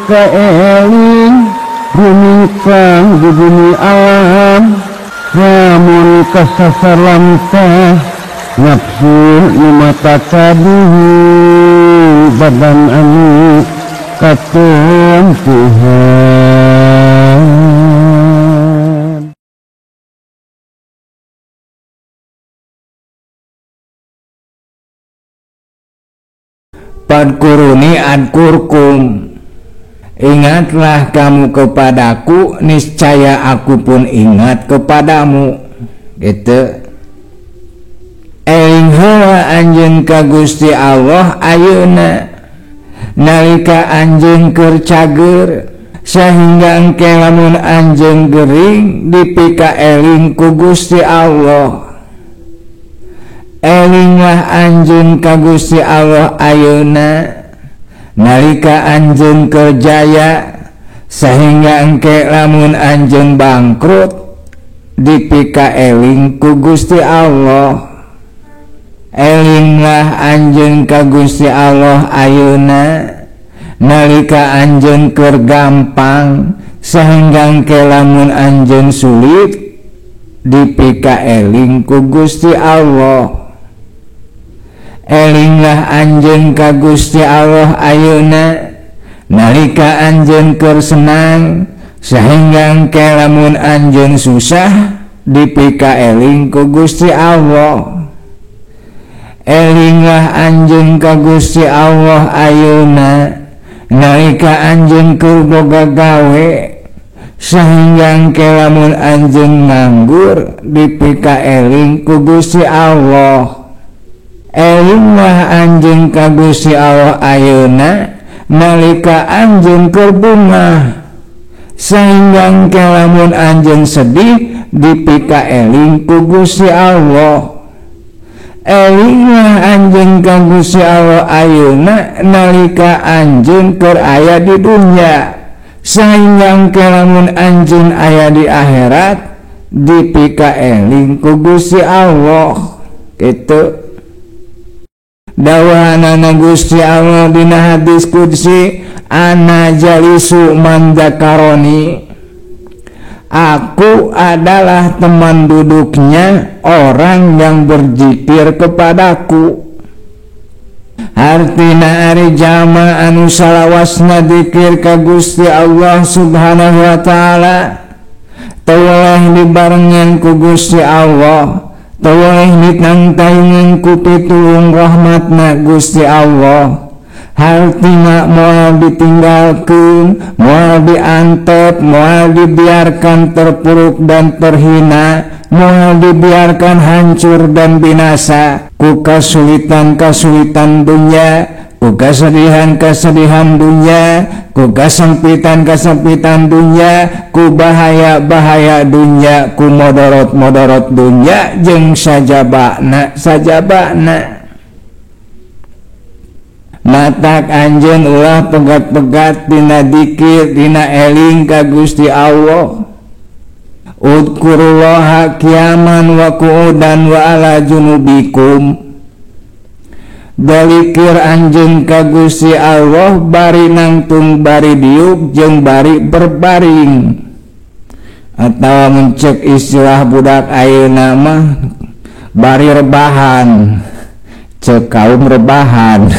dipikaeling rumingkang di bumi alam lamun kasasar lamtah nafsu nu mata kaduhu badan anu katempuhan. Fadkuruni adkurkum, ingatlah kamu kepadaku, niscaya aku pun ingat kepadamu. Gitu. Eling heula anjeun ka Gusti Allah ayeuna nalika anjeun keur cager, sehingga engke lamun anjeun gering dipika eling ku Gusti Allah. Elinglah anjeun ka Gusti Allah ayeuna nalika anjeun keur jaya, sehingga engke lamun anjeun bangkrut dipika eling ku Gusti Allah. Elinglah anjeun ka Gusti Allah ayeuna nalika anjeun keur gampang, sehingga engke lamun anjeun sulit dipika eling ku Gusti Allah. Elinglah anjeun ka Gusti Allah ayeuna nalika anjeun keur senang, sehingga engke lamun anjeun susah dipika eling ku Gusti Allah. Elinglah anjeun ka Gusti Allah ayeuna nalika anjeun keur boga gawe, sehingga engke lamun anjeun nganggur dipika eling ku Gusti Allah. Elinglah anjeun ka Gusti Allah ayeuna nalika anjeun keur bungah, sehingga engke lamun anjeun sedih dipika eling ku Gusti Allah. Elinglah anjeun ka Gusti Allah ayeuna nalika anjeun keur aya di dunya, sehingga engke lamun anjeun aya di akhirat dipika eling ku Gusti Allah. Kitu dawahanana Gusti Allah dina hadis qudsi, ana jalisu man dzakaroni, aku adalah teman duduknya orang yang berzikir kepadaku. Artina ari jalma anu salawasna dzikir ka Gusti Allah Subhanahu wa taala teu weleh dibarengan ku Gusti Allah, teu weleh ditangtayungan ku pitulung rahmatna Gusti Allah. Hartina moal ditinggalkeun, moal diantep, moal dibiarkan terpuruk dan terhina, moal dibiarkan hancur dan binasa ku kasulitan-kasulitan dunia, ku kesedihan-kesedihan dunia, ku kesempitan-kesempitan dunia, ku bahaya-bahaya dunia, ku modorot-modorot dunia, jeung sajabana-sajabana. Matak anjeun ulah pegat-pegat dina dikir, dina eling ka Gusti Allah. Udkurullaha qiyaman wa qu'udan wa ala junubikum. Dalikir anjeun ka Gusti Allah bari nangtung, bari diuk, jeung bari berbaring. Atawa mun ceuk istilah budak ayeuna mah bari rebahan. Ceuk kaum rebahan.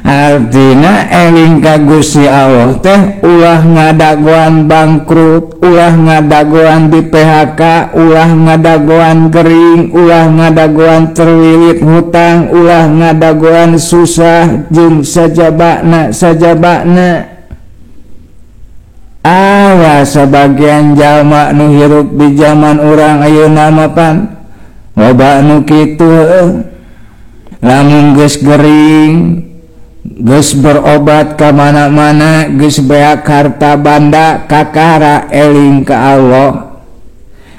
Artina eling ka Gusti Allah teh ulah ngadagoan bangkrut, ulah ngadagoan di PHK, ulah ngadagoan gering, ulah ngadagoan terlilit hutang, ulah ngadagoan susah jeung sajabana sajabana. Awa sabagian jalma nu hirup di zaman urang ayeuna mah pan loba nu kitu, lamun geus gering, geus berobat ka mana-mana, geus beak harta banda kakara eling ka Allah.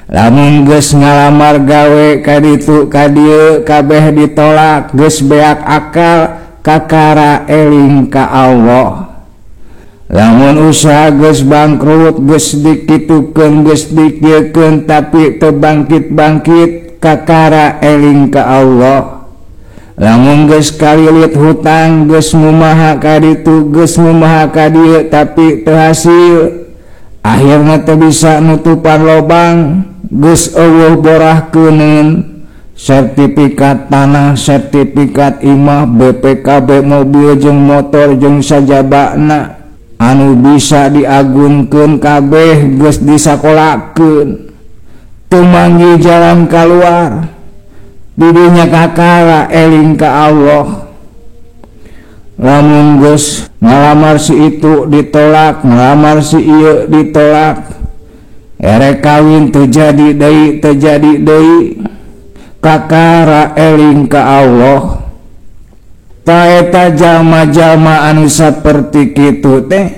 Lamun geus ngalamar gawe ka ditu ka dieu kabeh ditolak, geus beak akal kakara eling ka Allah. Lamun usaha geus bangkrut, geus dikitukeun, geus dikieukeun tapi teu bangkit-bangkit, kakara eling ka Allah. Lamun geus kalilit hutang geus ngumaha ka ditu geus ngumaha ka dieu tapi teu hasil, akhirna teu bisa nutupan lobang, geus eueuh borahkeuneun sertifikat tanah, sertifikat imah, BPKB mobil jeung motor jeung sajabana anu bisa diagunkeun kabeh geus disakolakeun, teu manggi jalan kaluar. Didinya kakara eling ka Allah. Lamun geus ngalamar si itu ditolak, ngalamar si ieu ditolak, erek kawin teu jadi deui, teu jadi deui, kakara eling ka Allah. Ta eta jalma-jalma anu saperti kitu teh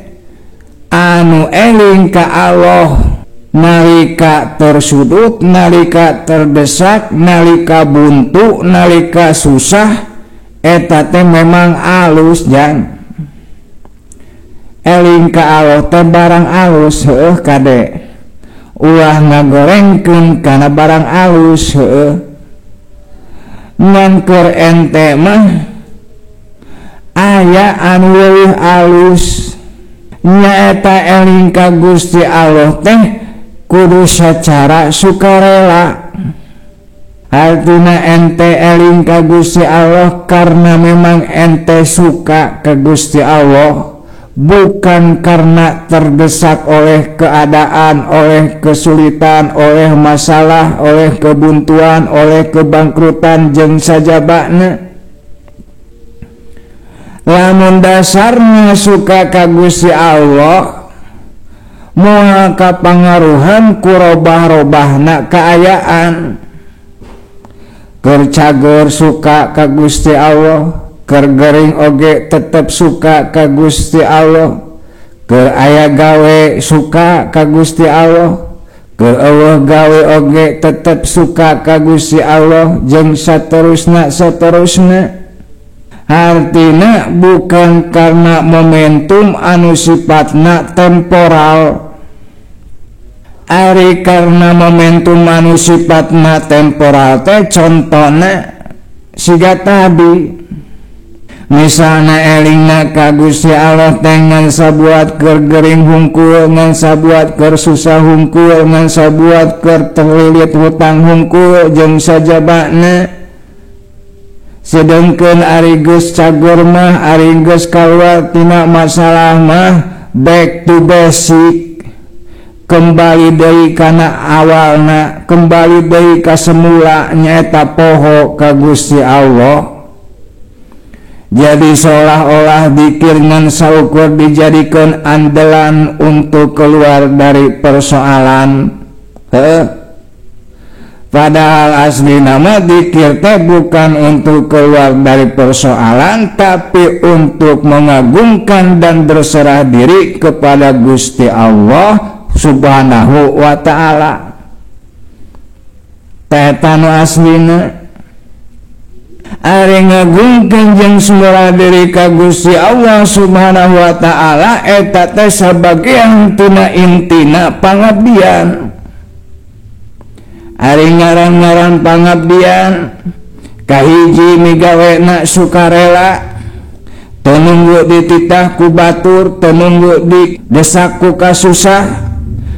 anu eling ka Allah nalika tersudut, nalika terdesak, nalika buntu, nalika susah, eta teh memang alus jang. Eling ka Allah teh barang alus heueuh kade. Ulah ngagorengkeun kana barang alus heueuh. Ngan keur ente mah aya anu leuwih alus, nyaeta eling ka Gusti Allah teh kudu secara sukarela. Artina ente eling ka Gusti Allah karena memang ente suka ke Gusti Allah, bukan karena terdesak oleh keadaan, oleh kesulitan, oleh masalah, oleh kebuntuan, oleh kebangkrutan jeung sajabana. Lamun dasarnya suka ka Gusti Allah, moal kapangaruhan ku robah-robahna kaayaan. Keur cager suka ka Gusti Allah, keur gering oge tetep suka ka Gusti Allah, keur aya gawe suka ka Gusti Allah, keur eueuh gawe oge tetep suka ka Gusti Allah, jeung saterusna saterusna. Artina bukan karena momentum anu sifatna temporal. Ari karena momentum anu sifatna temporal teh contona siga tadi. Misalna elingna ka Gusti Allah teh ngan sabuat keur gering hungkul, ngan sabuat keur susah hungkul, ngan sabuat keur terlilit hutang hungkul jeung sajabana. Sedengkeun ari geus cagur mah, ari geus kaluar tina masalah mah, back to basic, kembali deui kana awalna, kembali deui ka semula nyaeta poho ka Gusti Allah. Jadi seolah-olah dikir ngan saukur dijadikeun andalan untuk keluar dari persoalan. Heuh. Padahal asli nama dikir teh bukan untuk keluar dari persoalan, tapi untuk mengagungkan dan berserah diri kepada Gusti Allah Subhanahu wa ta'ala. Teh tanu aslina ari ngagungkeun jeung serah diri ka Gusti Allah Subhanahu wa ta'ala eta teh sabagian tina intina pangabdian. Ari ngaran-ngaran pangabdian kahiji migawena sukarela, teu nunggu dititah ku batur, teu nunggu didesak ku kasusah,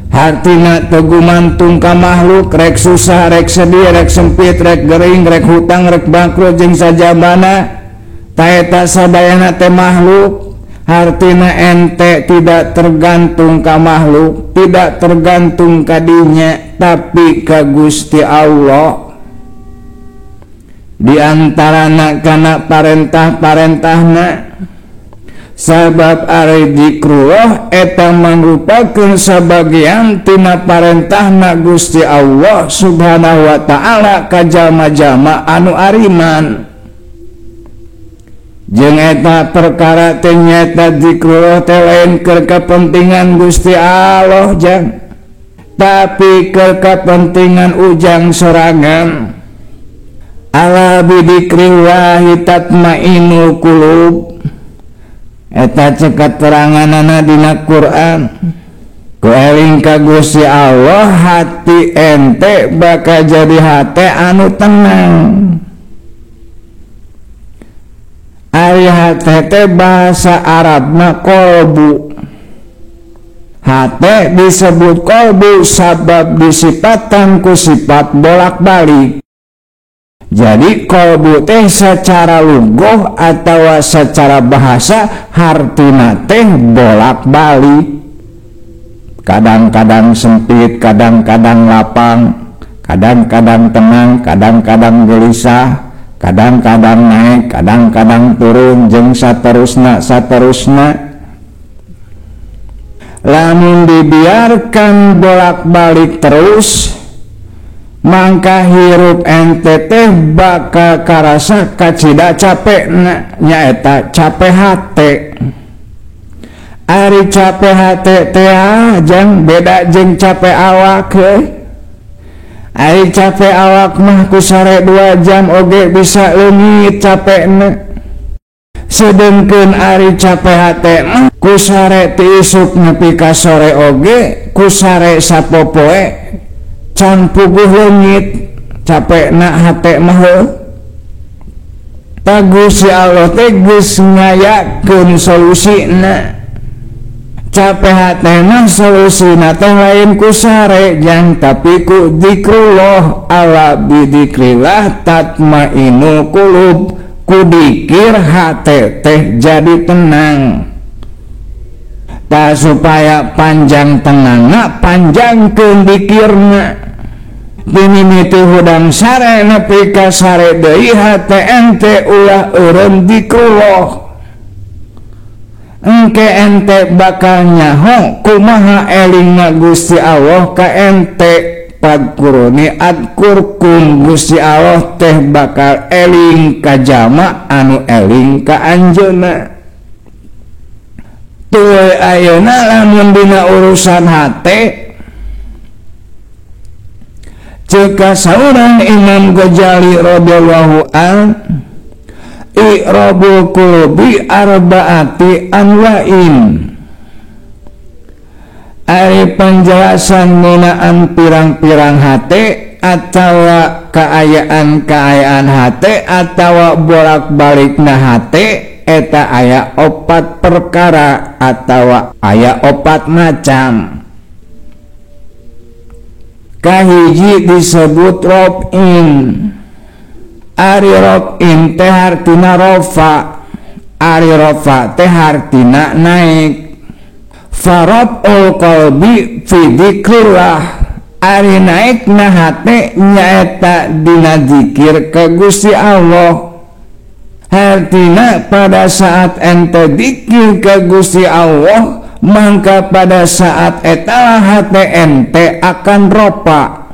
hartina teu gumantung ka makhluk, rek susah, rek sedih, rek sempit, rek gering, rek hutang, rek bangkrut jeung sajabana, ta eta sadayana teh makhluk. Hartina ente tidak tergantung ka makhluk, tidak tergantung ka dinya, tapi ka Gusti Allah. Di antarana kana parentah-parentahna, sabab ari zikrullah eta mangrupakeun sabagian tina parentahna Gusti Allah Subhanahu wa ta'ala ka jalma-jalma anu ariman. Jeung eta perkara teh nyaeta zikrullah teh lain keur kepentingan Gusti Allah jang, tapi keur kepentingan ujang sorangan. Ala bidzikrillahi tatmainul qulub, eta cek kateranganana dina Quran. Ku eling ka Gusti Allah hati ente bakal jadi hate anu tenang. Ari hate teh bahasa Arabna qalbu. Hate disebut qalbu sabab disipatan ku sifat bolak-balik. Jadi qalbu teh secara lugoh atau secara bahasa hartina teh bolak-balik. Kadang-kadang sempit, kadang-kadang lapang, kadang-kadang tenang, kadang-kadang gelisah, kadang-kadang naik, kadang-kadang turun, jeung saterusna saterusna. Lamun dibiarkan bolak-balik terus, mangka hirup ente teh bakal karasa kacida capekna, nyaeta capek hate. Ari capek hate teh jang beda jeung capek awak heuh. Ari capek awak mah ku sare 2 jam oge bisa leungit capekna. Sedengkeun ari capek hate mah ku sare ti isuk nepi ka sore oge ku sare sapopoe can puguh leungit capekna hate mah heuh. Tagus si Allah teh geus ngayakeun solusina. Capek hate mah solusina teh lain ku sare jang tapi ku zikrullah, ala bidzikrillah tatmainul qulub. Ku dikir hate teh jadi tenang. Ta supaya panjang tenangna panjangkeun dikirna. Dimimiti hudang sare nepi ka sare deui hate ente ulah eureun zikrullah. Engke ente bakal nyaho kumaha elingna Gusti Allah ka ente. Pagkuruni adkurkum, Gusti Allah teh bakal eling ka jalma anu eling ka anjeunna. Tuluy ayeuna lamun dina urusan hate ceuk saurang Imam Ghazali radhiyallahu an, i'rabul qulubi arba'ati anwa'in. Ari penjelasan ngeunaan pirang-pirang hate atawa kaayaan-kaayaan hate atawa bolak-balikna hate eta aya 4 perkara atawa aya 4 macam. Kahiji disebut robin. Ari robin teh hartina rofa, ari rofa teh hartina naik. Farabul qalbi fi dzikrillah, ari naikna hate nyaeta dina zikir ka Gusti Allah. Hartina pada saat ente zikir ka Gusti Allah, maka pada saat etalah hate ente akan ropa,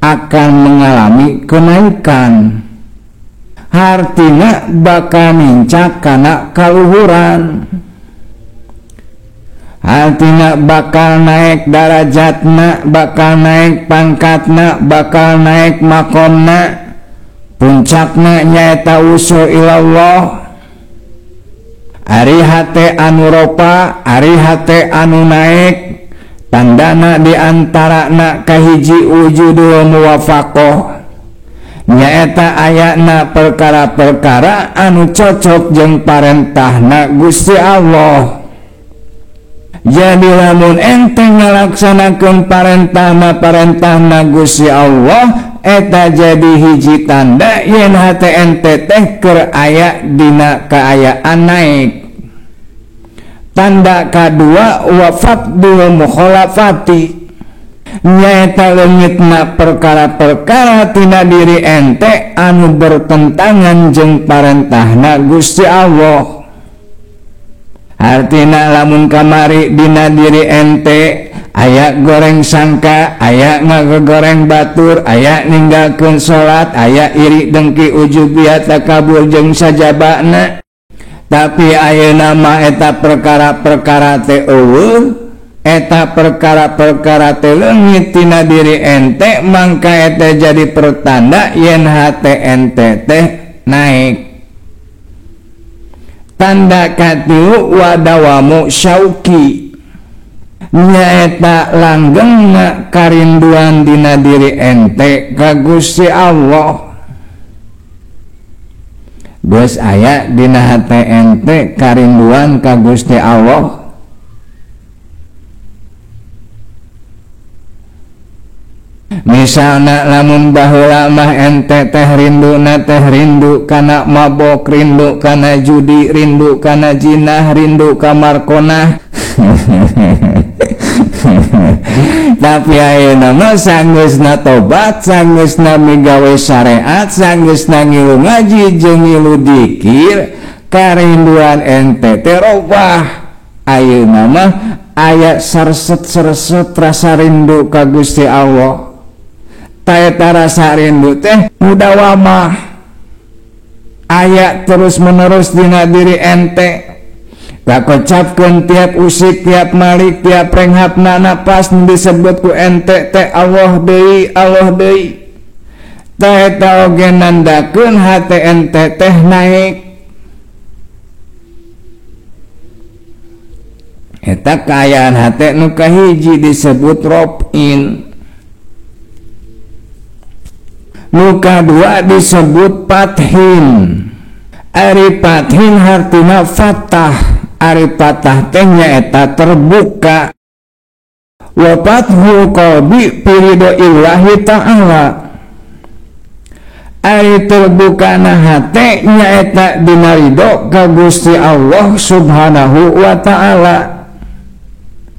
akan mengalami kenaikan. Hartina bakal nincak kana kaluhuran. Artinya bakal naik darajatna, bakal naik pangkatna, bakal naik makomna, puncakna nyaeta usul ilallah. Ari hate anu ropa, ari hate anu naik, tandana diantarana kahiji wujudul muwafaqah, nyaeta ayana perkara-perkara anu cocok jeung parentahna Gusti Allah. Jadi lamun ente ngalaksanakeun parentahna Gusti Allah, eta jadi hiji tanda yen hate ente teh keur aya dina kaayaan naik. Tanda kadua wafaqdul mukhalafati, nyaeta leungitna perkara-perkara tina diri ente anu bertentangan jeung parentahna Gusti Allah. Artina lamun kamari dina diri ente aya goreng sangka, aya ngagoreng batur, aya ninggalkeun salat, aya iri dengki ujub takabur jeung sajabana. Tapi ayeuna mah eta perkara-perkara teh eueuh, eta perkara-perkara teh leungit tina diri ente, mangka eta jadi pertanda yen hate ente teh naik. Tanda katilu wadawamu syauki, nyaeta langgengna karinduan dina diri ente ka Gusti Allah. Geus aya dina hate ente karinduan ka Gusti Allah. Misalna lamun baheula mah ente teh rinduna teh rindu kana mabok, rindu kana judi, rindu kana jinah, rindu ka markonah. Tapi ayeuna mah sanggeusna tobat, sanggeusna migawe syariat, sanggeusna ngilu ngaji jeung ngilu dikir, karinduan ente teh robah. Ayeuna mah aya serset-serset rasa rindu ka Gusti Allah. Ta eta rasa rindu teh mudawamah, aya terus menerus dina diri ente. Kakocapkeun tiap usik, tiap malik, tiap renghapna napas disebut ku ente teh Allah deui, Allah deui. Ta eta oge nandakeun hate ente teh naik. Eta kaayaan hate nu kahiji disebut robin. Nu kadua disebut pathin. Ari pathin hartina fatah. Ari patah teh nyaeta terbuka. Wa fathu qalbi bi ridho ta'ala. Ari terbukana hate nyaeta dina ridho ka Gusti Allah Subhanahu wa ta'ala.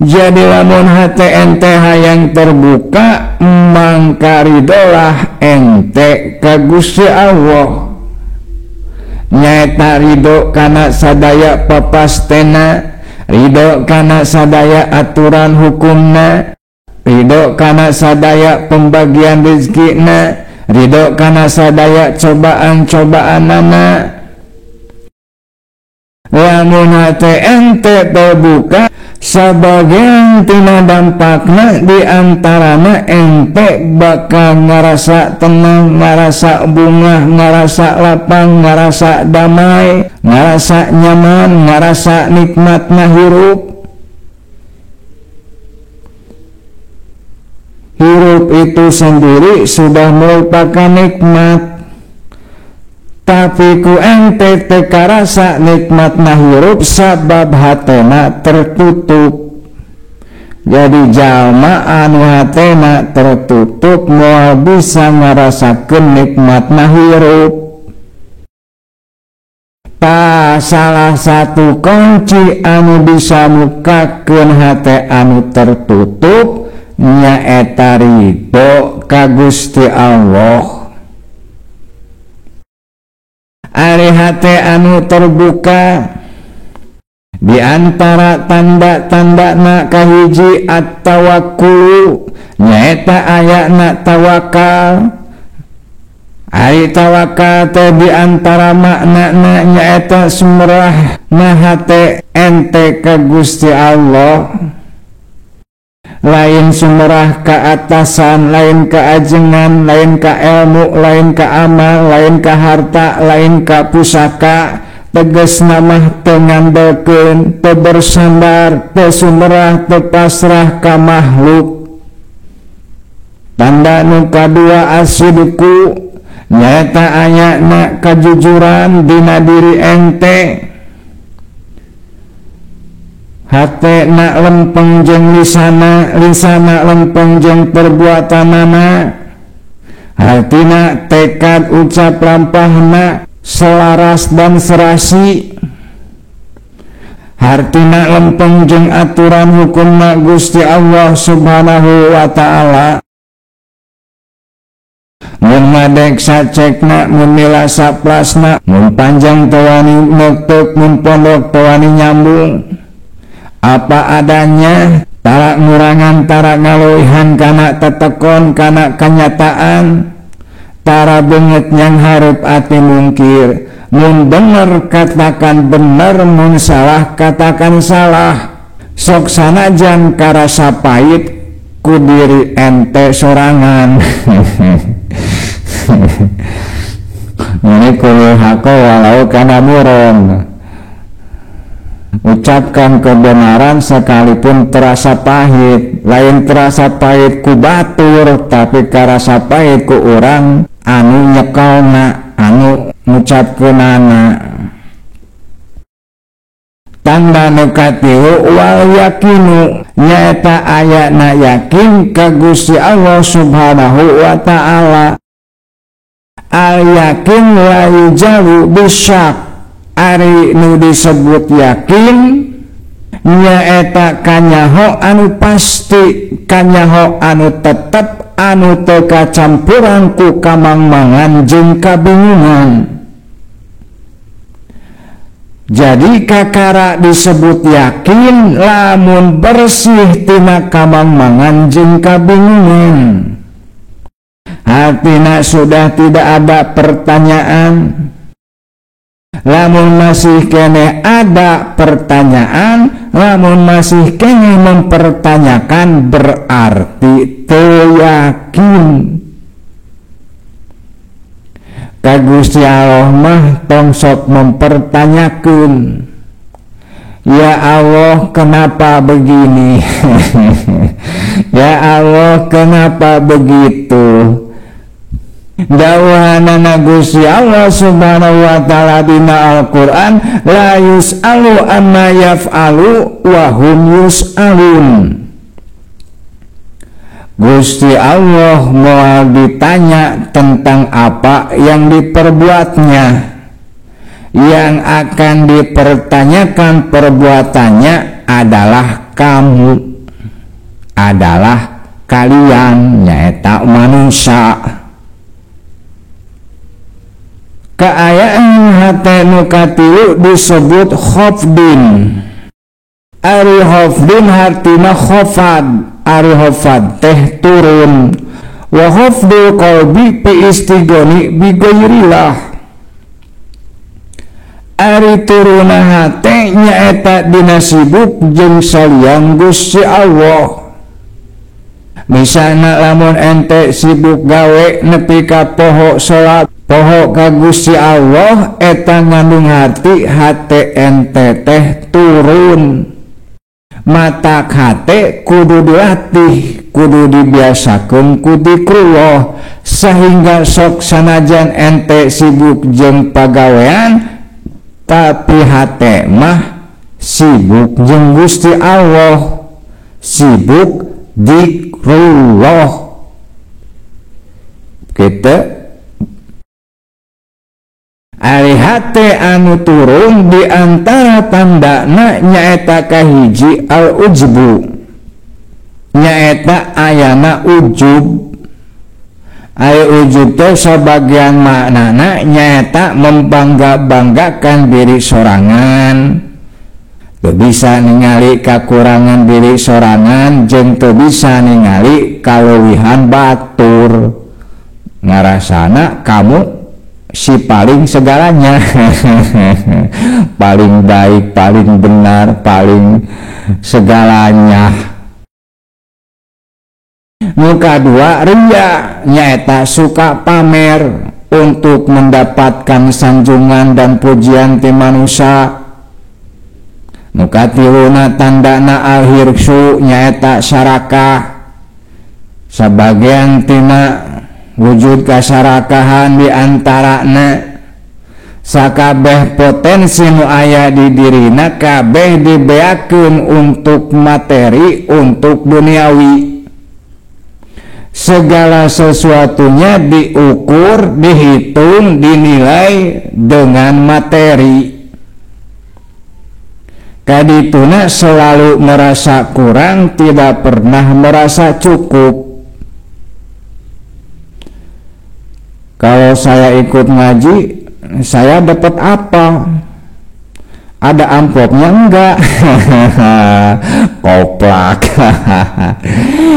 Jadi lamun hate ente hayang terbuka, mangka ridolah ente ka Gusti Allah. Nyaeta ridho kana sadaya papastena, ridho kana sadaya aturan hukumna, ridho kana sadaya pembagian rezekina, ridho kana sadaya cobaan-cobaanana. Lamun hate ente terbuka, sabagian tina dampakna diantarana ente bakal ngarasa tenang, ngarasa bungah, ngarasa lapang, ngarasa damai, ngarasa nyaman, ngarasa nikmatna hirup. Hirup itu sendiri sudah merupakan nikmat. Tapi ku ente teu karasa nikmatna hirup sabab hatena tertutup. Jadi jalma anu hatena tertutup moal bisa ngarasakeun nikmatna hirup. Ta salah satu kunci anu bisa mukakeun hate anu tertutup nyaeta ridho ka Gusti Allah. Ari hate anu terbuka di antara tanda-tandana kahiji at-tawakkul, nyaeta ayana tawakal. Ari tawakal teh di antara maknana nyaeta sumrah na hate ente ka Gusti Allah. Lain sumrah ka atasan, lain ka ajengan, lain ka ilmu, lain ka amal, lain ka harta, lain ka pusaka. Tegasna mah teu ngandelkeun, teu bersandar, teu sumrah, teu pasrah ka makhluk. Tanda nu kadua asidku, nyaeta ayana kajujuran dina diri ente. Hate na lempeng jeung lisana, lisana lempeng jeung perbuatanana. Hartina tekad ucap lampahna selaras dan serasi. Hartina lempeng jeung aturan hukumna Gusti Allah Subhanahu wa ta'ala. Mun madek sacekna, mun mila saplasna, mun panjang teu wani neuteuk, mun pondok teu wani nyambung. Apa adanya, tara ngurangan, tara ngaluihan kana tetekon, kana kenyataan, tara beungeut yang hareup ati mungkir. Mun bener katakan bener, mun salah katakan salah. Sok sanajan karasa pahit ku diri ente sorangan. Ini kulul haqqa walau kana muron. Ucapkan kebenaran sekalipun terasa pahit. Lain terasa pahit ku batur, tapi karasa pahit ku urang anu nyekelna. anu ngucapkeunana. Tanda nu katilu wal yakinu nyaeta ayana yakin ka Gusti Allah Subhanahu wa ta'ala. Al yakin la yujalu bisyak, ari nu disebut yakin nyaeta kanyaho anu pasti, kanyaho anu tetep, anu teu kacampuran ku kamangmangan jeung kabingungan. Jadi kakara disebut yakin lamun bersih tina kamangmangan jeung kabingungan. Artina sudah tidak ada pertanyaan. Lamun masih keneh ada pertanyaan, lamun masih keneh mempertanyakan, berarti teu yakin. Ka Gusti Allah mah tong sok mempertanyakeun. Ya Allah, kenapa begini? Ya Allah, kenapa begitu? Dawuhanana Gusti Allah Subhanahu wa ta'ala dina Al-Qur'an, la yus'alu amma yaf'alu wa hum yus'alun. Gusti Allah moal ditanya tentang apa yang diperbuatnya. Yang akan dipertanyakan perbuatannya adalah kamu, adalah kalian, nyaeta manusia. Kaayaan hate nu katilu disebut khofdin. Ari khofdin hartina khofad, ari khofad teh turun. Wa khofdul qalbi fi istigoni bi ghairillah. Ari turuna hate nyaeta dina sibuk jeung salian Gusti Allah. Misalna lamun ente sibuk gawe nepi ka poho salat, poho ka Gusti Allah, eta ngandung hati hate ente teh turun. Mata hate kudu dilatih, kudu dibiasakeun ku dikrullah, sehingga sok sanajan ente sibuk jeung pagawean tapi hate mah sibuk jeung Gusti Allah, sibuk dikrullah. Gitu. Ari hate anu turun di antara tandana nyaeta kahiji al ujbu, nyaeta ayana ujub. Ari ujub teh sabagian maknana nyaeta membangga-banggakan diri sorangan. Teu bisa ningali kakurangan diri sorangan jeung teu bisa ningali kaleuwihan batur. Ngarasana kamu si paling segalanya, paling baik, paling benar, paling segalanya. Muka dua ria, nyaeta suka pamer untuk mendapatkan sanjungan dan pujian ti manusia. Muka tiluna tandana al-hirsu, nyaeta sarakah. Sabagian tina wujud kasarakahan di antarana sakabeh potensi nu aya di dirina kabeh dibeakeun untuk materi, untuk duniawi. Segala sesuatunya diukur, dihitung, dinilai dengan materi. Kadituna selalu merasa kurang, tidak pernah merasa cukup. Kalau saya ikut ngaji, saya dapat apa? Ada amplopnya enggak? Koplak.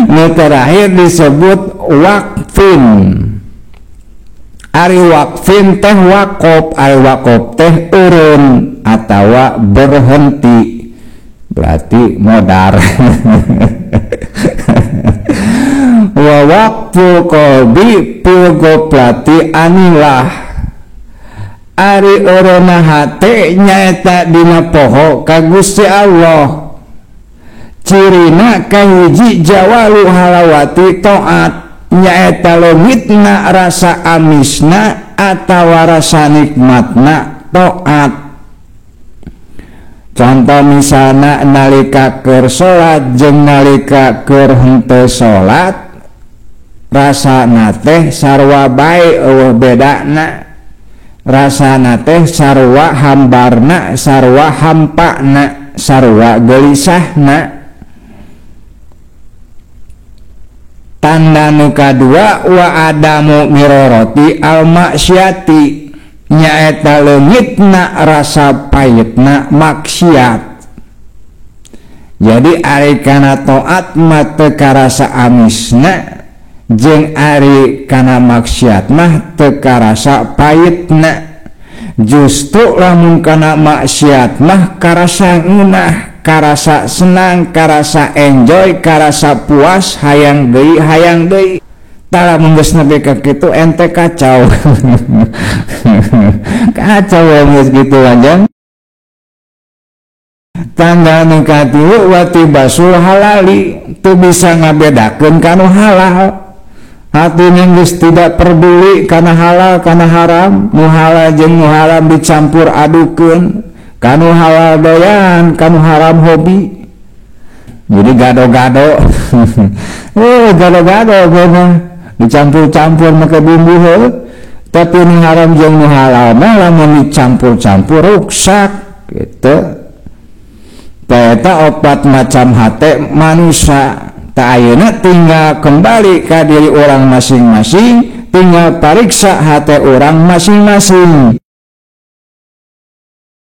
Ini terakhir disebut wakfin. Ari wakfin teh wakop, ari wakop teh urun atawa berhenti, berarti modar. Wa waqfu qalbi fil ghoplati anilah. Ari uruna hate nyaeta dina poho ka Gusti Allah. Cirina kahiji jawalu halawati taat, Nyaeta leungitna rasa amisna atawa rasa nikmatna taat. Contoh misalna nalika keur salat jeung nalika keur henteu salat rasana teh sarua bae eueuh bedana. Rasana teh sarua hambarna, sarua hampana, sarua gelisahna. Tanda nu kadua wa adamu miroroti al maksiati nyaeta leungitna rasa pahitna maksiat. Jadi ari kana taat mah teu karasa amisna jeung ari kana maksiat mah teu karasa pahitna. Justru lamun kana maksiat mah karasa ngeunah, karasa senang, karasa enjoy, karasa puas, hayang deui, hayang deui. Tah lamun geus nepi ka kitu ente kacau. Kacau geus kitu anjang. Tanda nu katilu watibasul halali, teu bisa ngabedakeun kanu halal. Hatina geus tidak peduli kana halal kana haram, nu halal jeung nu haram dicampur adukeun. Kanu halal doyan, kanu haram hobi. Jadi gado-gado. Gado-gado mah dicampur-campur make bumbu heuh. Tapi nu haram jeung nu halal mah lamun dicampur-campur ruksak gitu. Eta opat macam hate manusia. Ta ayeuna tinggal kembali ka diri orang masing-masing, tinggal pariksa hate orang masing-masing.